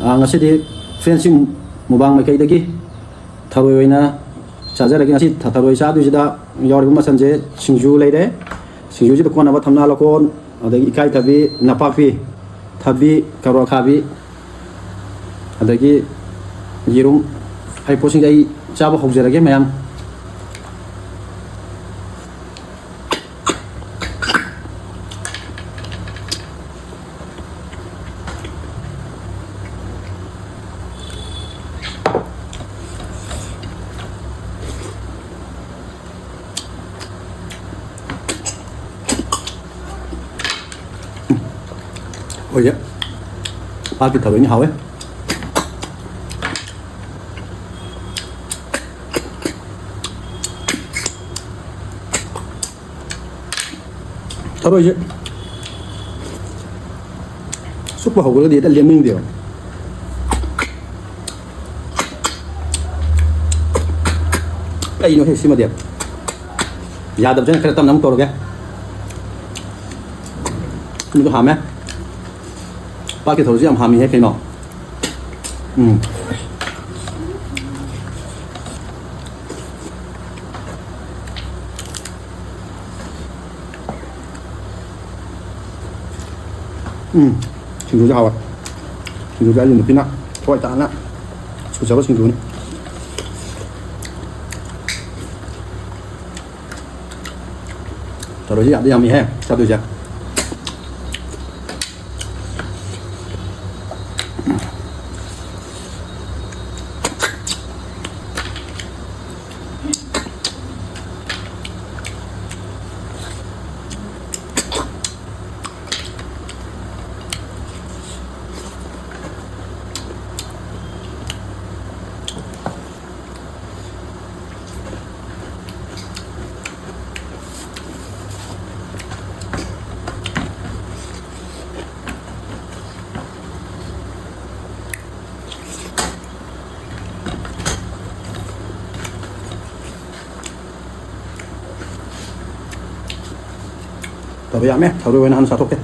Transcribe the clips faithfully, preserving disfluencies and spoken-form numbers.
ꯑꯥ, ꯉꯁꯤꯗꯤ friends ꯁꯤꯡ ꯃꯨꯕꯥꯡ ꯃꯥꯏꯀꯩꯗꯒꯤ ꯊꯔꯣꯏ ꯑꯣꯏꯅ ꯆꯥꯖꯔꯒꯦ꯫ ꯉꯁꯤ ꯊ-, ꯊꯔꯣꯏ ꯆꯥꯗꯣꯏꯁꯤꯗ ꯌꯥꯎꯔꯤꯕ ꯃꯆꯜꯁꯦ ꯁꯤꯡꯖꯨ ꯂꯩꯔꯦ, ꯁꯤꯡꯖꯨꯁꯤꯗ ꯀꯣꯟꯅꯕ ꯊꯝꯅꯥ ꯂꯀꯣꯟ, ꯑꯗꯒꯤ ꯏꯀꯥꯏꯊꯕꯤ, ꯅꯄꯥꯛꯄꯤ, ꯊꯕꯤ, ꯀꯔꯣꯠ ꯑꯈꯥꯕꯤ, ꯑꯗꯒꯤ ꯌꯦꯔꯨꯝ꯫ ꯍꯥꯏꯔꯤꯕ ꯄꯣꯠꯁꯤꯡꯁꯦ ꯑꯩ ꯆꯥꯕ ꯍꯧꯖꯔꯒꯦ ꯃꯌꯥꯝ꯫ ꯍꯣꯏꯁꯦ, ꯄꯥꯠꯀꯤ ꯊꯔꯣꯏꯅꯤ, ꯍꯥꯎꯋꯦ꯫ ꯊꯔꯣꯏꯁꯦ ꯆꯨꯞꯄ ꯍꯧꯈ꯭ꯔꯒꯗꯤ ꯍꯦꯛꯇ ꯂꯦꯝꯅꯤꯡꯗꯦꯕ꯫ ꯀꯩꯅꯣꯍꯦ ꯁꯤꯃꯗꯤ? ꯌꯥꯗꯕꯁꯤꯅ ꯈꯔ ꯇꯞꯅ ꯑꯃꯨꯛ ꯇꯧꯔꯒꯦ꯫ ꯁꯤꯃꯁꯨ ꯍꯥꯝꯃꯦ꯫ ꯄꯥꯠꯀꯤ ꯊꯔꯣꯏꯁꯦ ꯌꯥꯝ ꯍꯥꯝꯃꯤꯍꯦ ꯀꯩꯅꯣ꯫ ꯎꯝ꯫ ꯎꯝ, ꯁꯤꯡꯖꯨꯁꯦ ꯍꯥꯎꯋꯦ꯫ ꯁꯤꯡꯖꯨꯁꯦ ꯑꯩꯒꯤ ꯅꯨꯄꯤꯅ ꯊꯋꯥꯏ ꯇꯥꯅ ꯁꯨꯖꯕ ꯁꯤꯡꯖꯨꯅꯤ꯫ ꯊꯔꯣꯏꯁꯦ ꯌꯥꯝꯗꯤ ꯌꯥꯝꯃꯤꯍꯦ ꯆꯥꯗꯣꯏꯁꯦ꯫ ꯊꯔꯣꯏ ꯌꯥꯝꯃꯦ, ꯊꯔꯣꯏ ꯑꯣꯏꯅ ꯍꯥꯟꯅ ꯆꯥꯊꯣꯛꯀꯦ꯫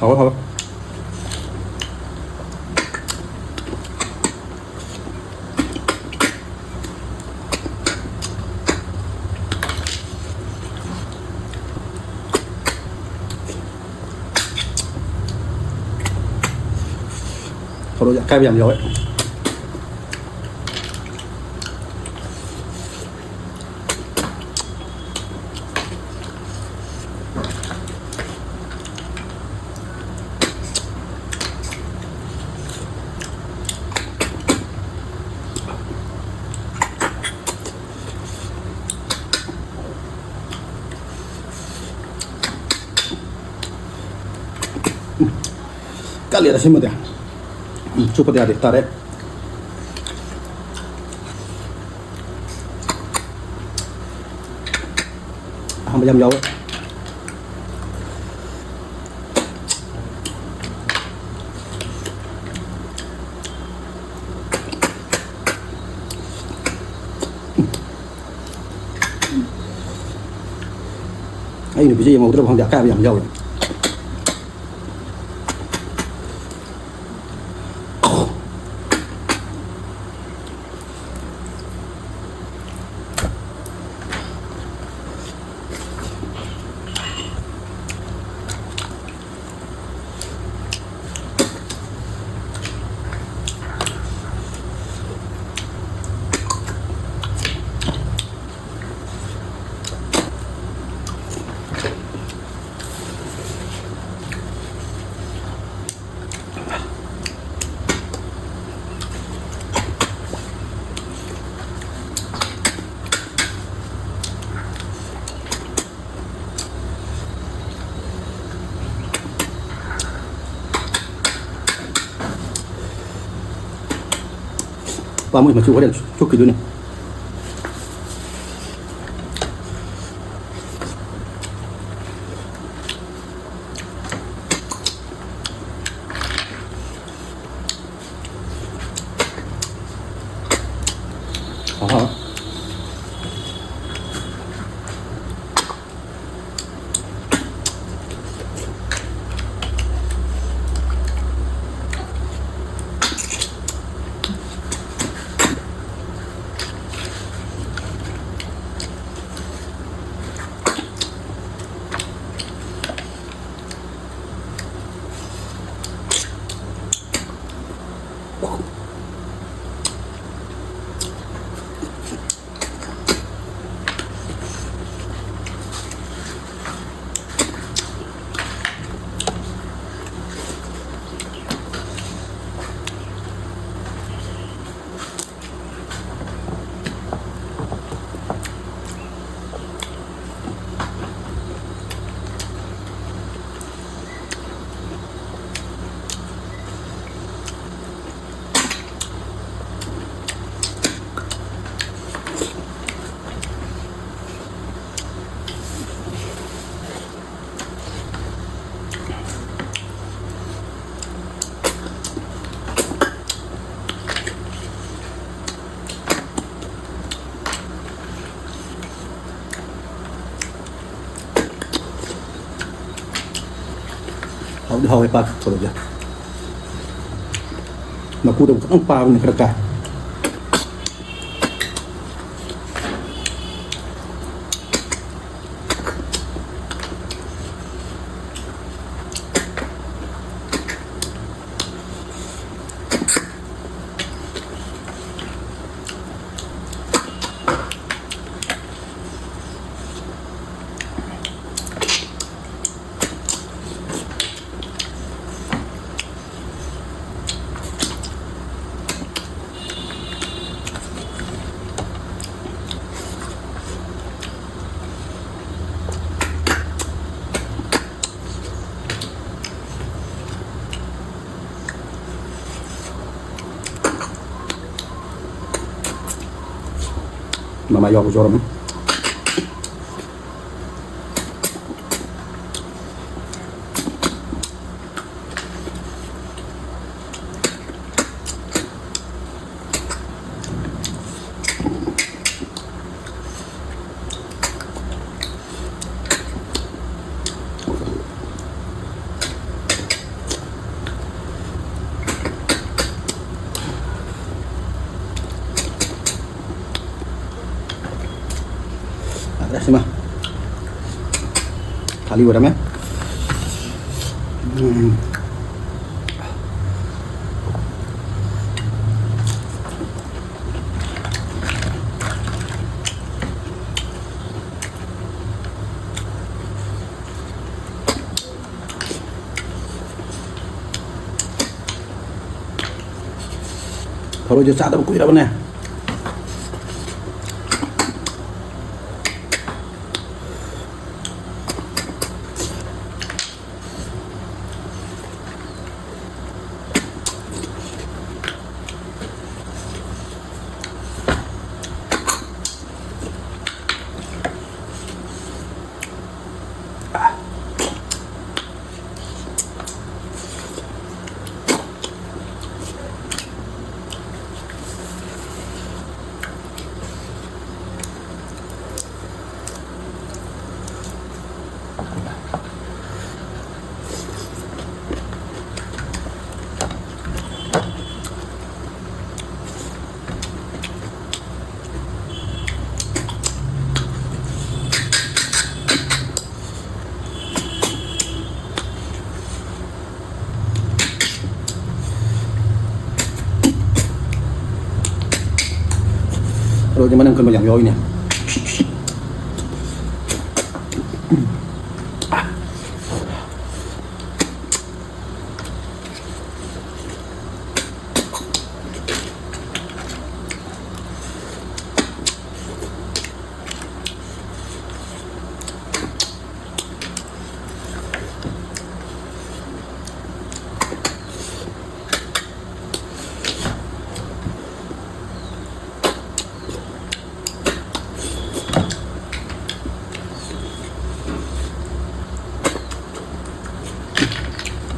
ꯍꯥꯎꯋꯦ, ꯍꯥꯎꯋꯦ꯫ ꯊꯔꯣꯏꯁꯦ ꯑꯀꯥꯏꯕ ꯌꯥꯝ ꯌꯥꯎꯋꯦ꯫ ꯀꯜꯂꯦꯗ ꯁꯤꯃꯗꯤ꯫ ꯎꯝ, ꯆꯨꯞꯄꯗꯤ ꯌꯥꯗꯦ, ꯇꯥꯔꯦ꯫ ꯑꯍꯥꯟꯕ ꯌꯥꯝ ꯌꯥꯎꯋꯦ꯫ ꯑꯩ ꯅꯨꯄꯤꯁꯦ ꯌꯦꯡꯍꯧꯗ꯭ꯔꯕ ꯈꯪꯗꯦ, ꯑꯀꯥꯏꯕ ꯌꯥꯝ ꯌꯥꯎꯋꯦ꯫ ꯄꯥꯝꯃꯨꯏ, ꯃꯆꯨ ꯍꯣꯔꯦꯟ ꯆꯨꯞꯈꯤꯗꯣꯏꯅꯤ꯫ ꯑꯍꯥ꯫ ꯍꯥꯎꯋꯦ ꯄꯥꯛ ꯊꯣꯔꯛꯁꯦ꯫ ꯃꯀꯨꯗꯣ ꯈꯤꯇꯪ ꯄꯥꯕꯅꯤ ꯈꯔ ꯀꯥꯏ꯫ ꯃꯃꯥ ꯌꯥꯎꯕꯁꯨ ꯌꯥꯎꯔꯝꯃꯤ꯫ ꯌꯥꯗ꯭ꯔꯦ ꯁꯤꯃ꯫ ꯊꯥꯂꯤ ꯑꯣꯏꯔꯝꯃꯦ꯫ ꯎꯝ꯫ ꯊꯔꯣꯏꯁꯦ ꯆꯥꯗꯕ ꯀꯨꯏꯔꯕꯅꯦ꯫ ꯃꯅꯝ ꯀꯟꯕ ꯌꯥꯝ ꯌꯥꯎꯔꯤꯅꯦ꯫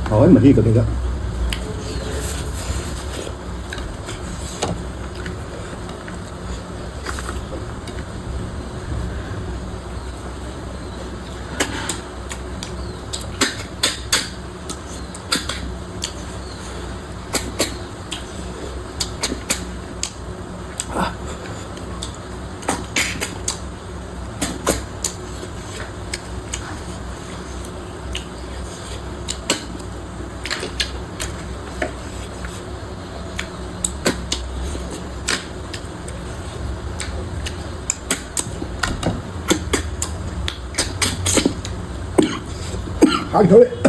ꯍꯥꯎꯋꯦ ꯃꯍꯤꯒ ꯀꯩꯒ꯫ ꯍꯥꯏꯗꯧꯔꯦ꯫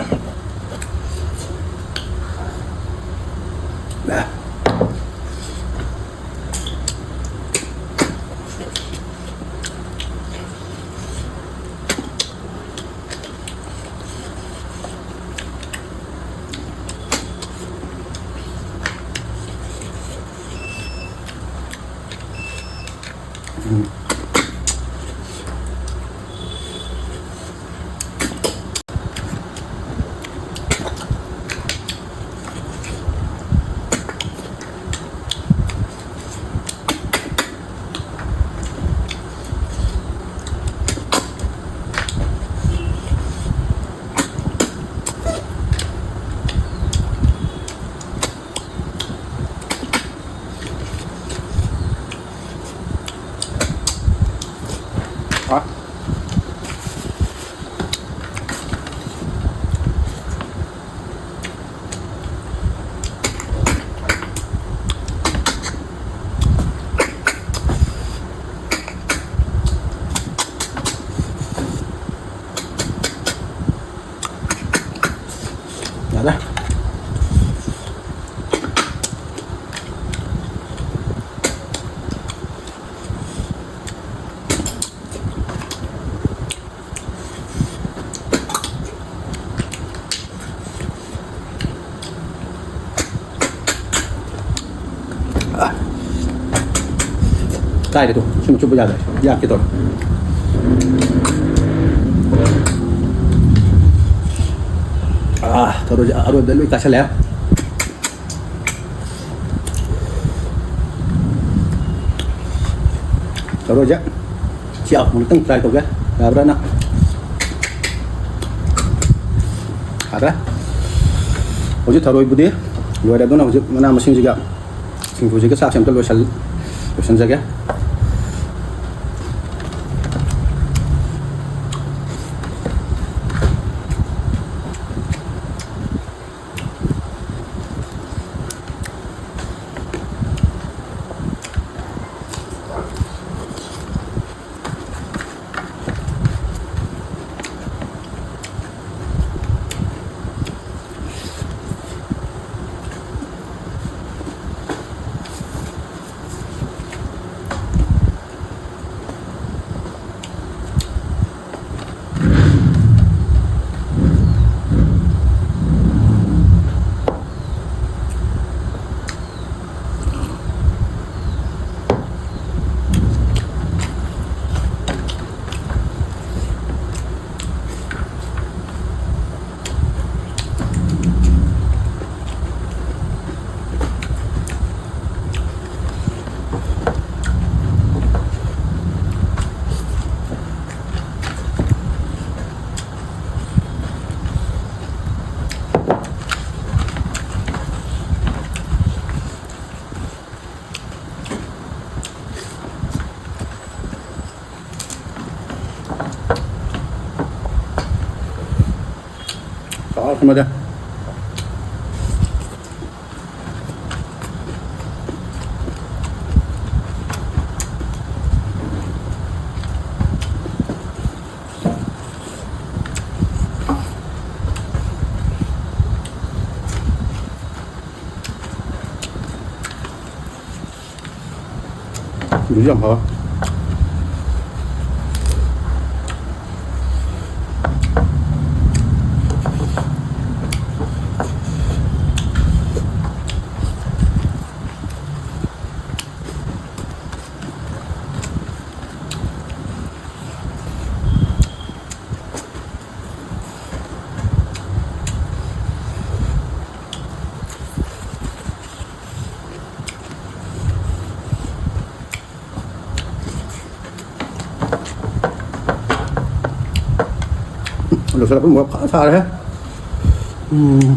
ꯀꯥꯏꯔꯦ ꯇꯨ, ꯁꯤꯃ ꯆꯨꯞꯄ ꯌꯥꯗ꯭ꯔꯦ, ꯌꯥꯛꯀꯦ ꯇꯧꯔꯦ꯫ ꯑꯥ, ꯊꯔꯣꯏꯁꯦ ꯑꯔꯣꯏꯕꯗ ꯂꯣꯏ ꯀꯥꯏꯁꯜꯂꯦ꯫ ꯊꯔꯣꯏꯁꯦ ꯁꯤ ꯑꯃꯨꯛꯇꯪ try ꯇꯧꯒꯦ, ꯌꯥꯕ꯭ꯔꯥꯅ꯫ ꯌꯥꯗ꯭ꯔꯦ꯫ ꯍꯧꯖꯤꯛ ꯊꯔꯣꯏꯕꯨꯗꯤ ꯂꯣꯏꯔꯦ, ꯑꯗꯨꯅ ꯍꯧꯖꯤꯛ ꯃꯅꯥ ꯃꯁꯤꯡꯁꯤꯒ ꯁꯤꯡꯖꯨꯁꯤꯒ ꯆꯥꯛꯁꯦ ꯑꯝꯇ ꯂꯣꯏꯁꯜ-, ꯂꯣꯏꯁꯟꯖꯒꯦ꯫ ꯆꯥꯎꯔꯛꯄꯅꯗꯦ꯫ ꯁꯤꯡꯖꯨꯁꯤ ꯌꯥꯝ ꯍꯥꯎꯋꯦ꯫ ꯂꯣꯏꯁꯤꯜꯂꯛꯄ ꯃꯣꯔꯣꯛ ꯐꯖꯅ ꯁꯥꯔꯦꯍꯦ꯫ ꯎꯝ꯫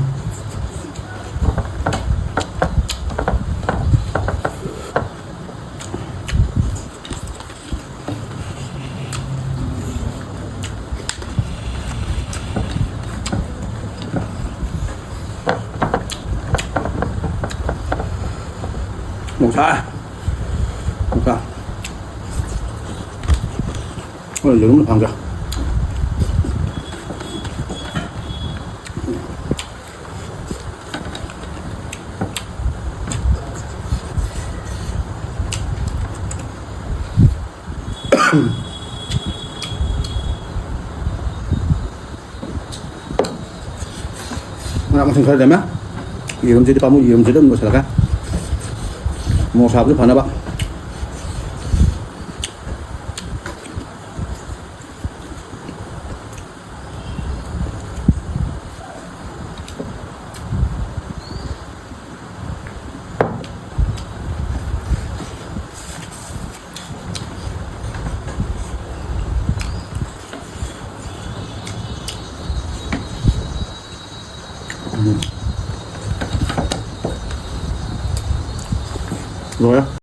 ꯅꯨꯡꯁꯥ꯫ ꯅꯨꯡꯁꯥ꯫ ꯍꯣꯏ, ꯌꯦꯔꯨꯝ ꯊꯥꯡꯒꯦ꯫ ꯃꯅꯥ ꯃꯁꯤꯡ ꯈꯔ ꯂꯦꯝꯃꯦ꯫ ꯌꯦꯔꯨꯝꯁꯤꯗꯤ ꯄꯥꯝꯃꯨ, ꯌꯦꯔꯨꯝꯁꯤꯗꯤ ꯑꯗꯨꯝ ꯂꯣꯏꯁꯤꯜꯂꯒꯦ꯫ ꯃꯣꯔꯣꯛ ꯁꯥꯕꯁꯨ ꯐꯅꯕ꯫ ꯎꯝ꯫ ꯂꯣꯏꯔꯦ꯫